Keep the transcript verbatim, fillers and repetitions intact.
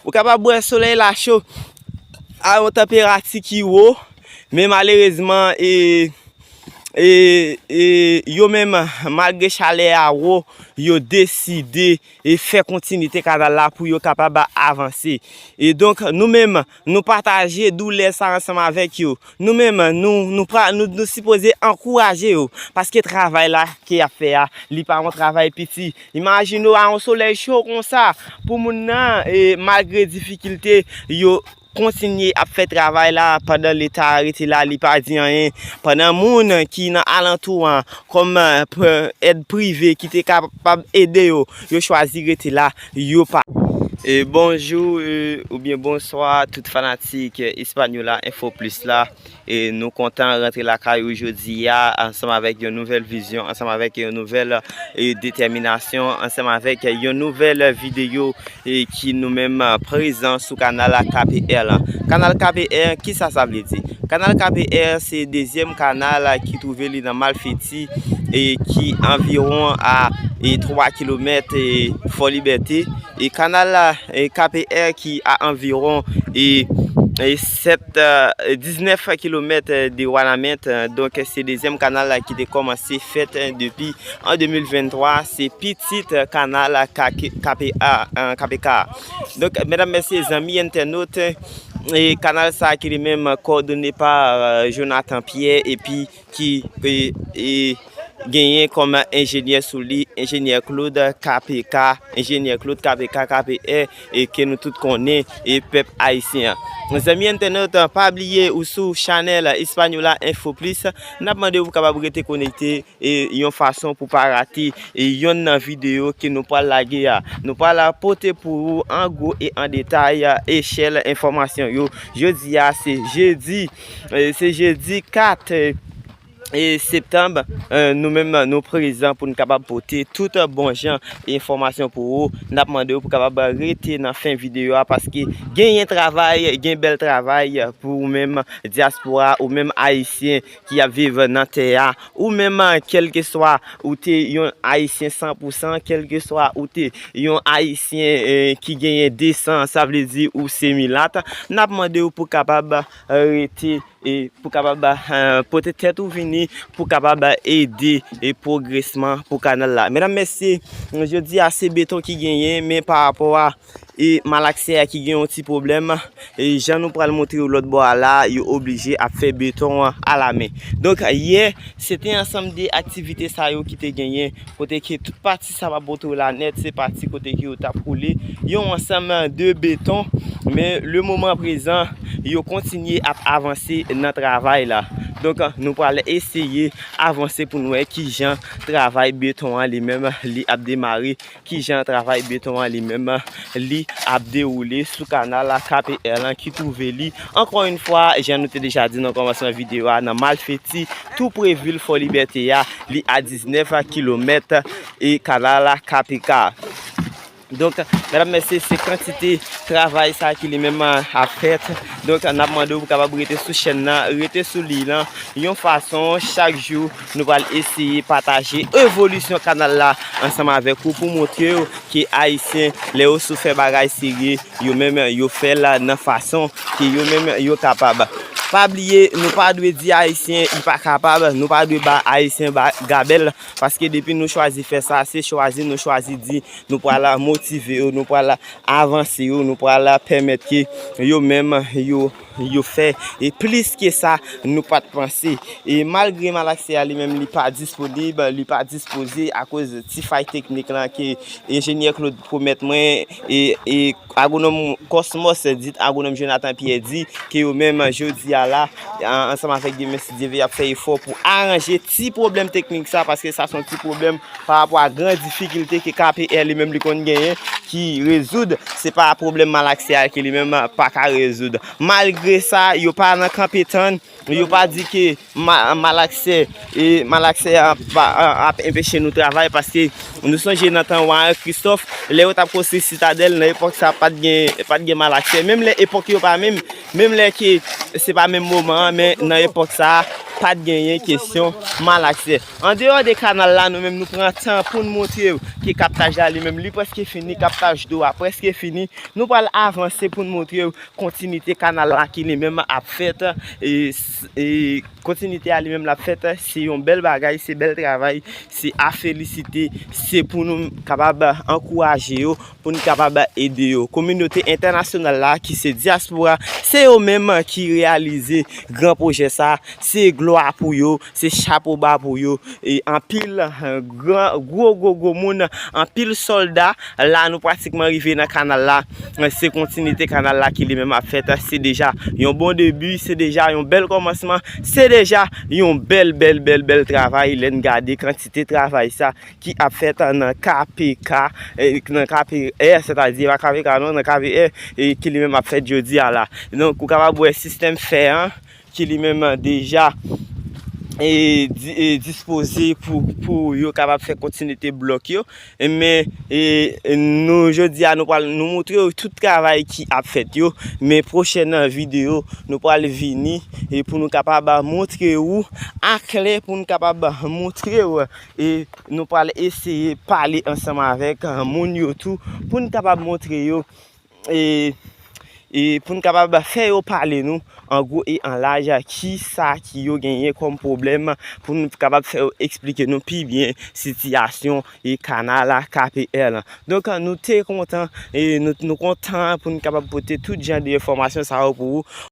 Ou kapab wè solèy la cho a yon tanperati ki wo, men malerezman, e, e, e, yo menm, malgre chalè a wo, yo deside e fè kontinite kanal la pou yo kapab avanse. E donk, nou menm, nou pataje doulè sa ansanm avèk yo. Nou menm, nou, nou, pra, nou, nou sipoze ankouraje yo, paske travay la ke y ap fè a, li pa yon travay piti. Imajine w a yon solèy cho konsa, pou moun nan, e malgre difikilte, yo kontinye ap fè travay la pandan Leta rete la, li pa di anyen. Pandan moun ki nan alantou an, kòm, eh, p-, èd prive ki te kapab ede yo, yo chwazi rete la, yo pa. E bonjou, e, oubyen bonswa, tout fanatik, eh, Hispaniola Info Plus la. E nou kontan rantre lakay ou jodi a, ansanm avèk yon nouvèl vizyon, ansanm avèk yon nouvèl, e, detèminasyon, ansanm avèk yon nouvèl videyo, e, ki nou menm, eh, prezan sou kanal K P R la. Kanal K P R, kisa sa vle di? Kanal K P R se dezyèm kanal ki twouve li nan Malfeti e ki anviwon a, e, twa kilomèt, e, Fò Libète. E kanal, e, K P R ki a anviwon, e, e, sèt, e, diznèf kilomèt de Wanament. Donk, se dezyèm kanal la ki te kòmanse fèt, e, depi an de mil venntwa. Se pitit kanal K P A, e, K P K. Donk, medam, mesye, zanmi entènot, e kanal sa ki li menm kowòdone pa, e, Jonathan Pierre epi ki, e, e, genyen kòm enjenyè sou li, enjenyè Claude K P K, enjenyè Claude K P K, K P R, e ke nou tout konnen, e pèp ayisyen an. Zanmi entènot, pa bliye ou sou chanèl Hispaniola Info Plus, n ap mande w pou kapab rete konekte e yon fason pou pa rate e yonn nan videyo ke nou pral lage a. Nou pral pote pou ou an gwo e an detay, e, echèl enfòmasyon yo. Jodi a, se jedi, e, se jedi kat, e, e, septanm, e, nou menm, nou prezan pou n kapab pote tout bon jan enfòmasyon pou ou. N ap mande w pou kapab rete nan fen videyo a, paske genyen travay, gen bèl travay pou ou menm dyaspora, ou menm ayisyen ki ap viv nan tè a, ou menm, kèlkeswa ou te yon ayisyen san pou san, kèlkeswa ou te yon ayisyen, e, ki genyen de san, sa vle di ou se milat, n ap mande w pou kapab, e, rete e pou kapab, e, pote tèt ou vini pou kapab ede e pwogresman pou kanal la. Medam, mesye, jodi a se beton ki genyen, men pa rapò a e malaksè a ki gen yon ti pwoblèm, e jan nou pral montre yo lòt bò a la, yo oblije ap fè beton an alamen. Donk, yè, se te ansanm de aktivite sa yo ki te genyen, kote ke tout pati sa m ap montre w la nèt, se pati kote ke yo t ap woule yon ansanm de beton, men le moman prezan, yo kontinye ap avanse nan travay la. Donk, nou pral eseye avanse pou n wè kijan travay beton an li menm li ap demare, kijan travay beton an li menm li ap dewoule sou kanal K P R lan ki twouve li, ankò yon fwa, jan nou te deja di nan kòmansman videyo a, nan Malfeti, tou pre vil Fò Libète a, li a diznèf kilomèt e kanal K P K. Donk, medam, mesye, se kantite travay sa ki li menm ap fèt. Donk, n ap mande w pou kapab rete sou chèn nan, rete sou liy lan, yon fason, chak jou, nou pral eseye pataje evolisyon kanal la ansanm avèk ou pou montre w ke Ayisyen, lè yo sou fè bagay serye, yo menm yo fè l nan fason ke yo menm yo kapab. Pa bliye, nou pa dwe di Ayisyen li pa kapab, nou pa dwe ba Ayisyen ba gabèl, paske depi nou chwazi fè sa, se chwazi nou chwazi di nou pral motive yo, nou pral avanse yo, nou pral pèmèt ke yo menm yo, yo fè e plis ke sa nou pa t panse. E malgre malaksè a li menm li pa disponib, li pa dispoze akoz ti fay teknik lan ke enjenyè Claude pwomèt mwen e, e agwonòm Cosmos, dit agwonòm Jonathan Pierre di ke yo menm jodi a la, an-, ansanm avèk demen si Dye vle y ap fè efò pou aranje ti pwoblèm teknik sa, paske sa se yon ti pwoblèm pa rapò a gran difikilte ke K P R li menm li konn genyen ki rezoud, se pa pwoblèm malaksè a ke li menm pa ka rezoud. Malgre sa, yo pa nan kanpe tann, yo pa di ke ma-, malaksè, e malaksè a pa, a, ap enpeche nou travay, paske nou sonje nan tan wa Henri Christophe, lè yo t ap konstwi Sitadèl, nan epòk sa pa t gen, pa t gen malaksè. Menm lè epòk yo pa menm, menm lè ke se pa menm moman an, men nan epòk sa, pa t genyen kesyon mal aksè. Andeyò de kanal la, nou menm nou pran tan pou n montre w ke kaptaj la li menm li prèske fini, kaptaj dlo a prèske fini. Nou pral avanse pou n montre w kontinite kanal la ki li menm ap fèt. E, s- e kontinite a li menm l ap fèt, se yon bèl bagay, se bèl travay, se a felisite, se pou nou kapab ankouraje yo, pou n kapab ede yo. Kominote entènasyonal la ki se dyaspora, se yo menm ki reyalize gran pwojè sa, se glwa pou yo, se chapo ba pou yo. E anpil eh, gran gwo gwo gwo moun, anpil sòlda. La nou pratikman rive nan kanal la. Se kontinite kanal la ki li menm ap fèt. Se deja yon bon debi, se deja yon bèl kòmansman, se deja yon bèl bèl bèl bèl travay. Lè n gade kantite travay sa ki ap fèt nan K P K, eh, nan K P R, sètadi pa K P K non, nan K P R, eh, ki li menm ap fèt jodi a la. Donk ou kapab wè sistèm fè an ki li menm deja e, di- e, dispoze pou, pou yo kapab fè kontinite blòk yo. E, men e, e, nou jodi a nou pral nou montre yo tout travay ki ap fèt yo. Men pwochèn videyo nou pral vini e pou nou kapab montre ou aklè, pou nou kapab montre ou e nou pral eseye pale ansanm avèk moun yo tou pou nou kapab montre yo e, e pou n kapab fè yo pale nou an gwo e an laj ki sa ki yo genyen kòm pwoblèm, pou n kapab fè yo eksplike nou pi byen sitiyasyon e kanal la K P R lan. Donk nou te kontan e nou, nou kontan pou n kapab pote tout jan de enfòmasyon sa yo pou ou.